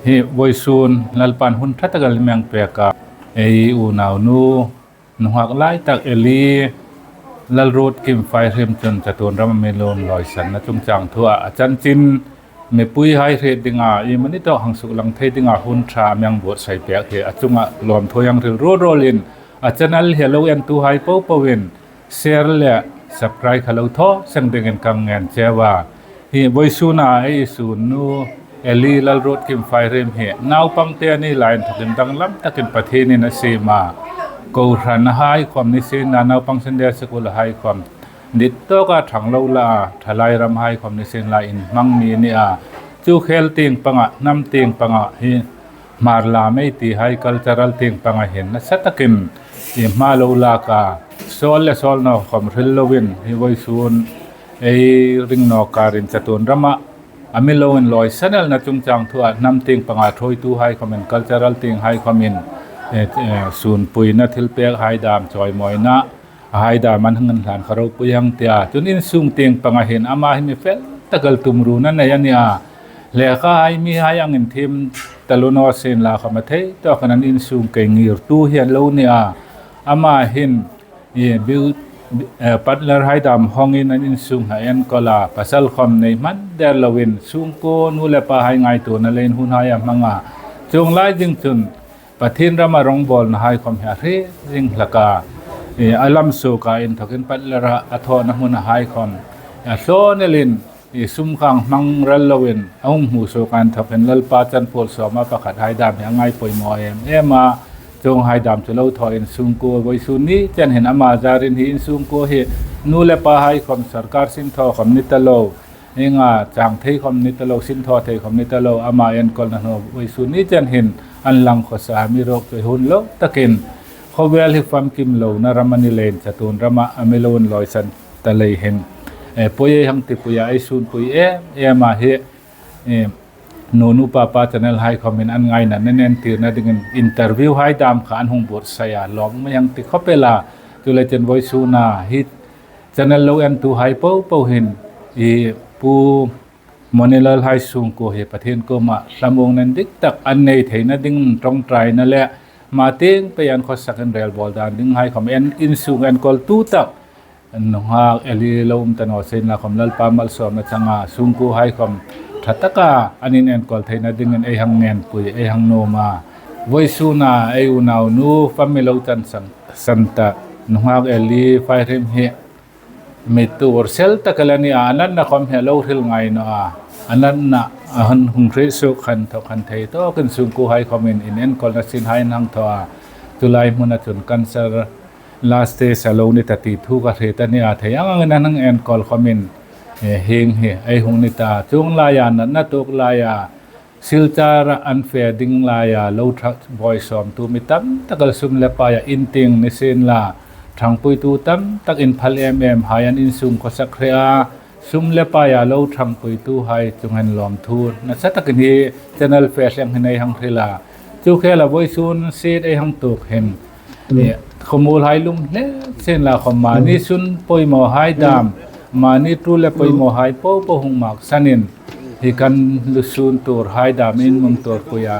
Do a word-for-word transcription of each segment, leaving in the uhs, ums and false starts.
Hi vawisun Lalpan hun ṭha tak a lo mi pek a, ei unaunu nunghak lai tak Eli Lalruotkim Faihriem chun chatuon rama mi lo inlawisanna chungchang thua a chanchin mipuihai hriet dinga iemani tawk hang suklang thei dinga hun ṭha a mi buotsai pek hi a chunga lawmthu ei hang hril ruol ruolin a channel hi lo entuhai popoin share le subscribe kha lo thaw seng dingin kan ngen cheu a. Hi vawisuna ei sunnu Eli Lalruotkim Faihriem hi naupangte a ni lai inthokin danglam takin Pathienin a siem a. Kohranhai khawm ni sien la, naupang Sunday school hai khawm dit tawka ṭhang lo la a, ṭhalai ramhai khawm ni sien la inhmang mi a ni a. Chu khel tieng panga, hnam tieng panga hi Hmar lam ei tihai cultural tieng panga hin nasa takin i hma lo lak a, sawl le sawl naw khawm hril loin hi vawisun ei ring naw karin chatuon rama a mi lo inlawisan elna chungchang thua hnam tieng panga ṭhuoituhai khawmin cultural tienghai khawmin, eh, eh, sunpuina thilpekhai dam chawimawina hai dam an hang inhlan kha ropui hang tia. Chun insung tieng panga hin ama hi mi fel tak el tumruna nei a ni a. Lekhahai mihai ang inthiem taluo naw sien la khawm a thei tawkin an insung kei ngirtu hi a lo ni a. Ama hin i biu, eh, butler hai dam hawngin an insung a enkawl a, pasal khawm nei hman der loin sungkuo nu le pahai ngaituona leiin hunhai a hmang a. Chuong lai zing chun Pathien rama rawngbawlnahai khawm hi a hre zing hlak a. I, a lam suoka inthokin butler-a a thawna hmunahai khawm a thlawn elin i sum khang hmang ral loin a hung hmu suoka inthokin Lalpa chanpuol sawma pakhathai dam hi a ngai poimaw em em a. Chuonghai dam chu lo thawin sungkuo vawisun ni chen hin ama zarin hi insungkuo hi nu le pahai khawm sawrkar sin thaw khawm ni ta lo, hienga chang thei khawm ni ta lo, sin thaw thei khawm ni ta lo, ama enkawlna hnu vawisun ni chen hin an lang khawsa a mi rawk chu hun lo takin khawvel hi famkim lona ram a ni leiin chatuon rama a mi lo inlawisan ta lei hin, eh, poi ei hang tipui a, ei sunpui em em a hi, eh, nu nu pa pa channel hai khawmin an ngaina an entirna dingin interview hai dam kha an hung buotsai a, lawm ei hang ti khawp el a. Chuleiin vawisuna hi channel lo entuhai popo hin i Pu Monilal hai sungkuo hi Pathien kuoma hlamuongna indik tak an nei theina ding ṭawngṭaina le hma tieng pei an khawsak inrelbawl dan dinghai khawm en, insung enkawltu tak nunghak Eli lo um ta naw sien la khawm Lalpa malsawmna changa sungkuohai khawm ṭha taka an inenkawl theina dingin ei hang ngenpui, ei hang nuom a. Vawisuna ei unaunu family lo chansan, san ta nunghak Eli Faihriem hi mi tuor sel tak el a ni a, a natna khawm hi a lo hril ngai naw a. A natna a hung, hung hriet suok khan thaw khan thei tawkin sungkuohai khawmin inenkawlna sinhai an hang thaw a. Chu lai hmuna chun cancer last stage a lo ni ta ti thu ka hriet a ni a, thei ang angin an hang enkawl khawmin, eh, hieng hi ei hung ni ta. Chuong laia natna tuok laia Silchar-a an fe ding laia lo ṭha buoi sawmtu mi tam tak el sum le paia in tieng ni sien la ṭhangpuitu tam tak inphal em em hai an insung khawsak hre a, sum le paia lo ṭhangpuituhai chungah lawmthu nasa takin hi channel fe thleng hin ei hang hril a. Chu khela vawisun siet ei hang tuok hin, eh, khawmuolhai lum hle sien la khawm mani sun poimawhai dam, mani ṭul le poimawhai popo hung maksanin hi kan lusun tuorhai dam inmang tuorpui a,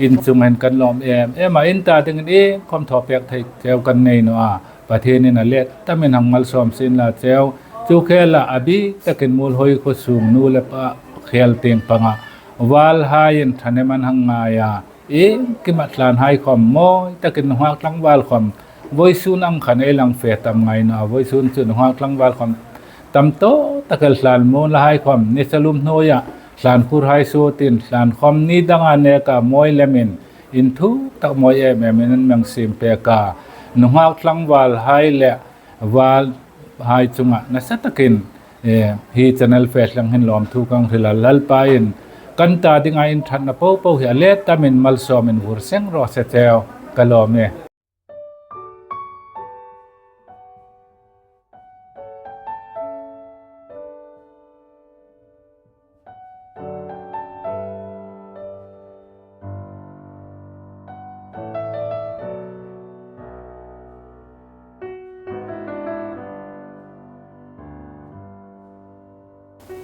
in chungah kan lawm em em a, in ta dingin iengkhawm thaw pek thei cheu kan nei naw a. Pathienin a let tamin hang malsawm sien la cheu. Chu khela a bik takin Muolhoi khuo sung nu le pa khel tieng panga valhaiin ṭhahnem an hang ngai a, iengkima tlanhai khawm mawi takin nunghak tlangval khawm vawisun ang khan ei lang fe tam ngai naw a, vawisun chu nunghak tlangval khawm tam tawk tak el tlan muonlahai khawm nisa lum hnuoia tlan khurhai suotin tlan khawm ni danga neka mawi lemin inthuk tak mawi em emin an mi siem pek a. Nunghak tlangvalhai le valhai chunga nasa takin, eh, hi channel fe thleng hin lawmthu kan hril a, Lalpain kan ta dinga inṭhatna popo hi a let tamin malsawmin vur seng raw se cheu, ka lawm e.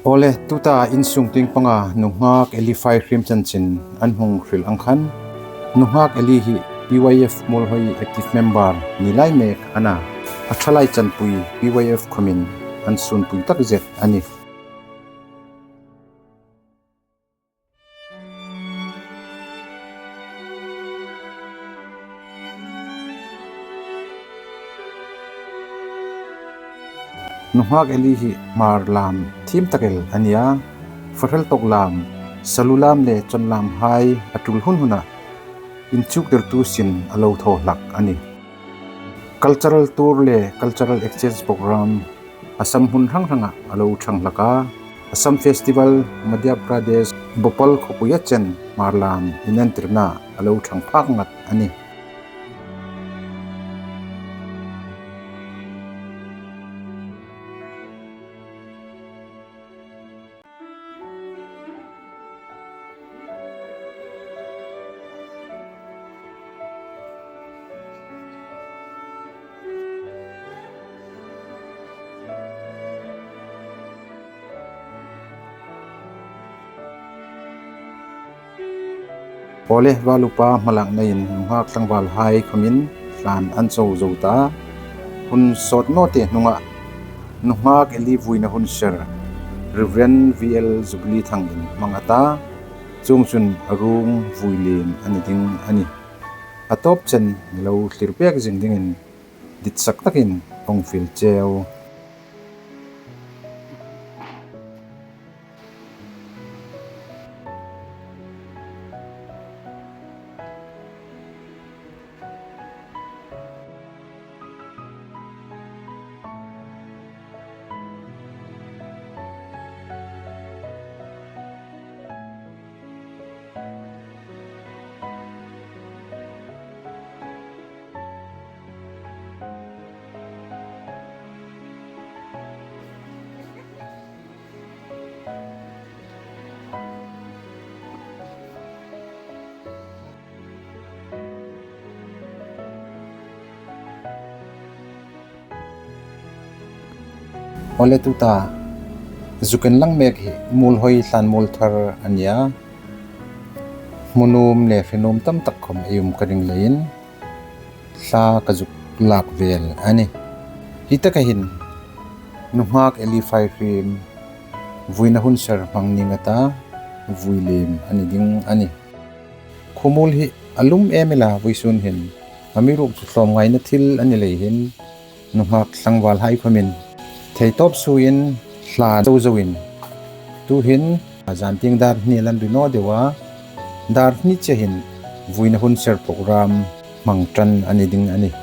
Awle, tuta insung tieng panga nunghak Eli Faihriem chanchin an hung hril ang khan, nunghak Eli hi P Y F Muolhoi active member ni lai mek a na, a ṭhalai chanpui P Y F khawmin an sunpui takzet a nih. Nunghak Eli hi Hmar lam thiem tak el a nih a, Fahreltok lam, Salu lam le Chon lamhai a tul hun huna inchuktirtu sin a lo thaw hlak a nih. Cultural tour le cultural exchange program Assam hmun hrang hranga a lo ṭhang hlak a, Assam Festival, Madhya Pradesh, Bhopal khawpuia chen Hmar lam inentirna a lo ṭhang phak ngat a nih. Awle, val upa hmalaknain nunghak tlangvalhai khawmin hlan an zo zo ta. Hun sawt naw te hnunga nunghak Eli vuina hun ser Reverend V L Jubilee Thangin hmang a ta. Chuongchun a ruong vui liem a ni ding a nih. A tawp chen mi lo thlir pek zing dingin ditsak takin kong fiel cheu. Awle, tuta zuk en lang mek hi Muolhoi hlan muol thar a nih a. Hmun um le hre nuom tam tak khawm ei um ka ring leiin hla ka zuk lak vel a nih. Hi taka hin nunghak Eli Faihriem vuina hun ser hmang ning a ta, vui liem a ni ding a nih. Khawmuol hi a lum em ila, vawisun hin amiruokchu hlawm ngaina thil a ni lei hin nunghak tlangvalhai khawmin thei tawp suoin hla zo zoin, tuhin zan tieng dar hni lan ri naw deu a, dar hni che hin vuina hun ser program hmang ṭan a ni ding a nih.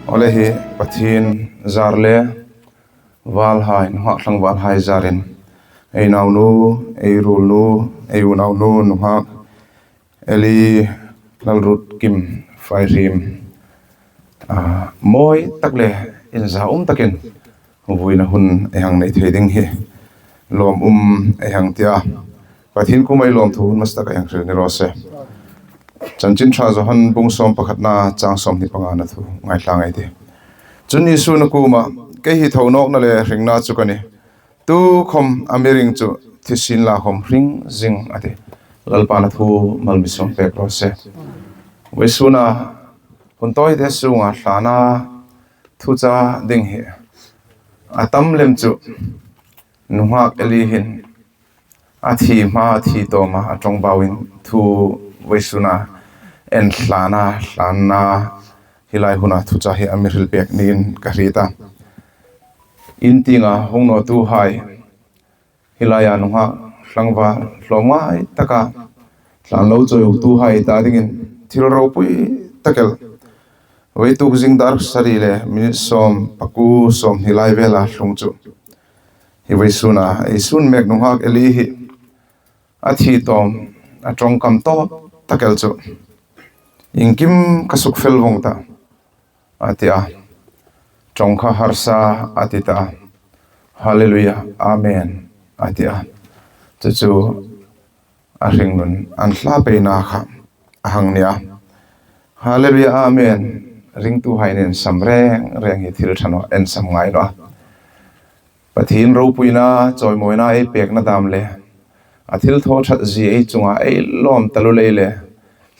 Awle hi Pathien zar le valhai, nunghak tlangvalhai zarin ei naunu, ei ruolnu, ei unaunu nunghak Eli Lalrutkim Fairiem, a, mawi tak le inzaum takin vuina hun ei hang nei thei ding hi lawm um ei hang ti a. Pathien kuoma ei lawmthu hun hmasa tak ei hang hril ni raw se. Chanchin Ṭha Johan bung sawm pakhatna chang sawmhni pangana thu ngaithla ei tih. Chun Isun a kuomah, "Kei hi thonawkna le hringna chu ka nih. Tukhawm a mi ring chu thi sienla khawm hring zing," a ti. Lalpan a thu mal mi sawm pek raw se. Vawisuna hun tawite sunga thlana thuchah ding hi a tam lem chu nunghak Eli hin a thi hma, a thi tawma a ṭawngbauin thu vawisuna en thlana, thlanna hi lai huna thuchah hi a mi hril pek niin ka hriet a. In tienga hung nawtuhai, hi laia nunghak tlangval hlawm ngai taka thlan lo chawituhai ta dingin thil ropui tak el, vawituok zing dar sari le minute sawm pakuo sawmhni lai vela tlung chu hi vawisuna ei sun mek nunghak Eli hi a thi tawm, a ṭawngkam tawp tak el chu, "Iengkim ka sukfel vong ta," a ti a. "Ṭawng kha harsa," a ti ta. "Hallelujah, amen," a ti a. Chu chu a hringnun an thlapeina kha a hang ni a. Hallelujah, amen ringtuhai nen sam reng reng hi thil ṭha naw, en sam ngai naw a. Pathien ropuina, chawimawina ei pekna dam le a thilthawthat zie ei chunga ei lawm taluo lei le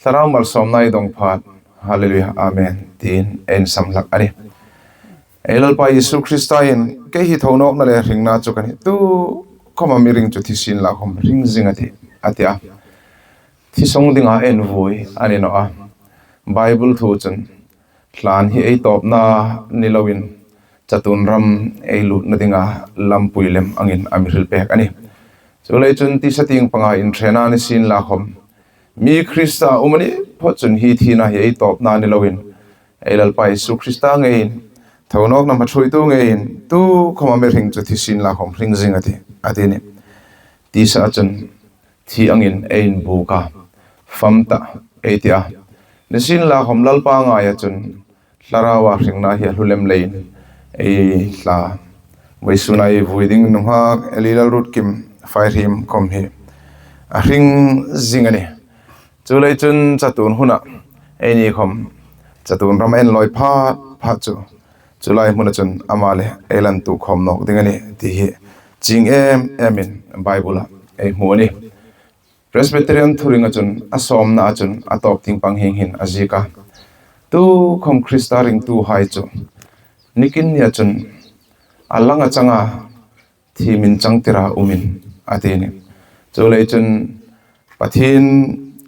thlarau malsawmna ei dawng phat, "Hallelujah, amen," tiin ei sam hlak a nih. Ei Lalpa Isu Krista'n, "Kei hi thonawkna le hringna chu ka nih. Tukhawm a mi ring chu thi sienla khawm hring zing," a ti, a ti a. Thi sawng dinga ei vui a ni naw a. Bible thu chun thlan hi ei tawpna ni loin chatuon ram ei lutna dinga lampui lem angin a mi hril pek a nih. Chuleiin chun tisa tieng panga inṭhena ni sienla khawm, mi Krista um a ni phawt chun hi thina hi ei tawpna ni loin ei Lalpa Isu Krista ngeiin, thonawkna hmaṭhuoitu ngeiin, "Tukhawm a mi ring chu thi sienla khawm hring zing," a ti, a ti a nih. Tisa chun thi angin ei inbuk a, fam ta ei ti a. Ni sienla khawm Lalpa ngaia chun thlaraua hringna hi a hlu lem leiin ei tla. Vawisuna ei vui ding nunghak Eli Lalrutkim Fairiem khawm hi a hring zing a nih. Chuleiin chun chatuon huna eini khawm chatuon ram en lawi phat phat chu, chu lai hmuna chun ama le ei la intuok khawm nawk ding a nih ti hi chieng em emin Bible-a ei hmu a nih. Presbyterian thuringa chun a sawmnaa chun a tawp tieng pang hieng hin a ziek a. Tukhawm Krista ringtuhai chu nikin nia chun a lang a changa thi min changtira umin a ti a nih. Chuleiin chun Pathien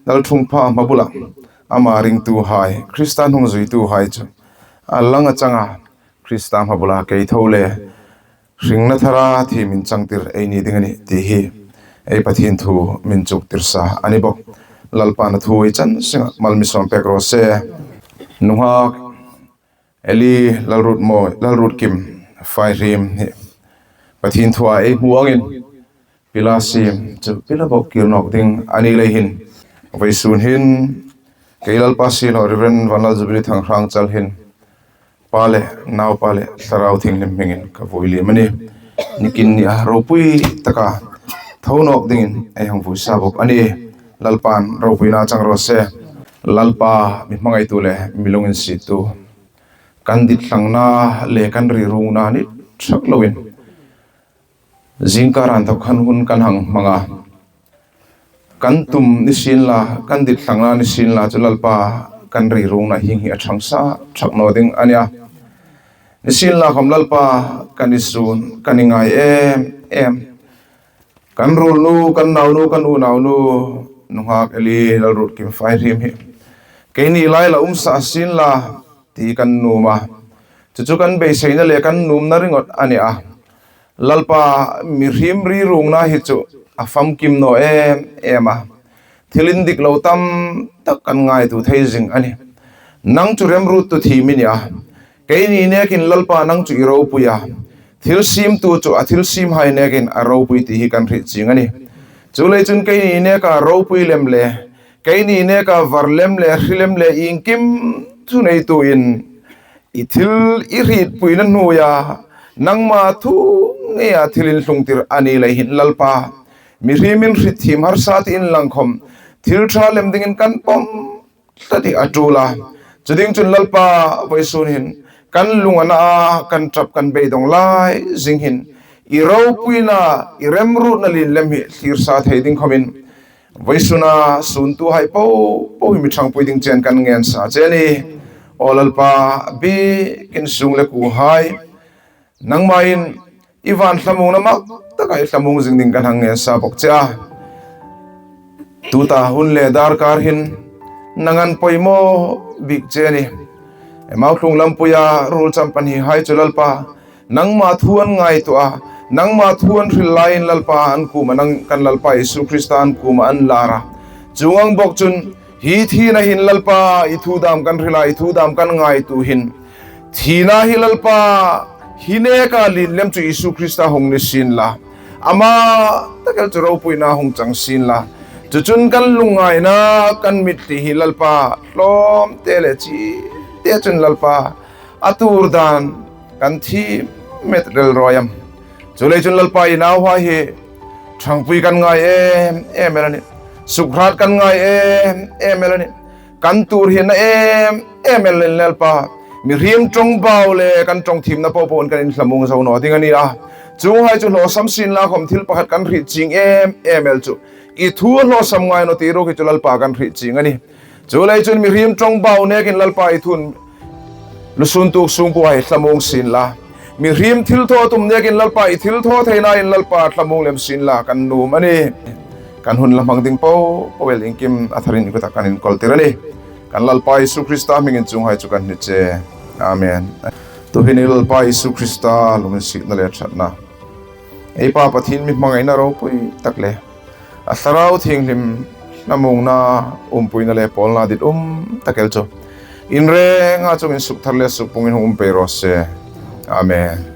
lalṭhungpha hmabula ama ringtuhai, Krista hnungzuituhai chu a lang a changa Krista hmabula kei tho le hringna thara thi min changtir ei ni ding a nih ti hi ei Pathien thu min chuktir sa a ni bawk. Lalpan a thu ei chan singa mal mi sawm pek raw se. Nunghak Eli Lalrutmawi, Lalrutkim Fairiem hi Pathien thua ei hmu angin pila siem chu pila bawk kir nawk ding a ni lei hin, vawisun hin kei Lalpa siehlaw Reverend Vanlal Jubilee Thanghrangchal hin Pa le Naupa le Thlarau Thienghlim hmingin ka vui lem a nih. Nikin nia ropui taka thonawk dingin ei hang vui sa bawk a nih. Lalpan ropuina chang raw se. Lalpa mi hmangaitu le mi lunginsiettu, kan ditthlangna le kan rirungna ni thak loin zingkar inthawk khan hun kan hang hmang a, kan tum ni sienla, kan ditthlangna ni sienla chu Lalpa kan rirungna hieng hi a ṭhangsa thak naw ding a nih a. Ni sienla khawm Lalpa kan insuon, kan inngai em em. Kan ruolnu, kan naunu, kan unaunu, nunghak Eli Lalrutkim Fairiem hi keini lai la um sa sienla ti kan nuom a. Chu chu kan beiseina le kan nuomna ringawt a nih a. Lalpa, mihriem rirungna hi chu a famkim naw em em a. Thil indik lo tam tak kan ngaituo thei zing a nih. Nang chu remruottu thiem i nih a. Keini nekin Lalpa nang chu i ropui a, thil siemtu chu a thil siemhai nekin a ropui ti hi kan hriet chieng a nih. Chuleiin chun keini neka ropui lem le, keini neka var lem le, hri lem le, iengkim chu neitu in, i thil i hrietpuina hnuoia nangma thu ngeia thil inhlungtir a ni lei hin Lalpa, mihriem inhrietthiem harsa ti inlang khom, thil ṭha lem dingin kan pawm tlat hi a ṭul a. Chu ding chun Lalpa, vawisun hin kan lung a na a, kan ṭap kan beidong lai zing hin, i ropuina, i remruotna lien lem hi thlirsa thei ding khomin, vawisuna suntuhai popo hi mi ṭhangpui ding chen kan ngen sa che a nih. Aw Lalpa, biekin sung le kuohai nangmain i van thlamuongna mak taka i thlamuong zing ding kan hang ngen sa bok che a. Tuta hun le darkar hin nang an poimaw bik che a nih. Emauthlung lampuia ruolcham pahnihai chu Lalpa, nangma thu an ngaituo a, nangma thu an hril laiin Lalpa, an kuoma nang kan Lalpa Isu Krista an kuoma an lar a. Chuong ang bok chun hi thina hin Lalpa, i thu dam kan hril a, i thu dam kan ngaituo hin, thina hi Lalpa, hi neka lien lem chu Isu Krista hung ni sien la, ama tak el chu ropuina hung chang sien la. Chu chun kan lungngaina, kan mittli hi Lalpa, hlawmte le chite chun Lalpa, a tuor dan kan thiem met rel rawi am. Chuleiin chun Lalpa, i nauhai hi ṭhangpui kan ngai em em el a nih. Sukhrat kan ngai em em el a nih. Kan tuor hi a na em em el leiin Lalpa, mihriem ṭawngbau le kan ṭawng thiemna popoin kan inthlamuong zo naw ding a ni a. Chuonghai chu hlawsam sien la khom, thil pakhat kan hriet chieng em em el chu, i thu a hlawsam ngai naw ti ruok hi chu Lalpa, kan hriet chieng a nih. Chuleiin chun mihriem ṭawngbau nekin Lalpa, i thu lusun tuok sungkuohai thlamuong sien la, mihriem thilthaw tum nekin Lalpa, i thilthaw theinain Lalpa, thlamuong lem sien la kan nuom a nih. Kan hun la hmang ding popo el iengkim a tharin i kutah kan inkawl tir a nih. Kan Lalpa Isu Krista hmingin chuonghai chu kan hni che. Amen. Tuhin ei Lalpa Isu Krista lunginsietna le ṭhatna, ei Pa Pathien mi hmangaina ropui tak le, a Thlarau Thienghlim thlamuongna, umpuina le pawlna dit um tak el chu in renga chungin sukthar le sukpungin hung um pei raw se. Amen.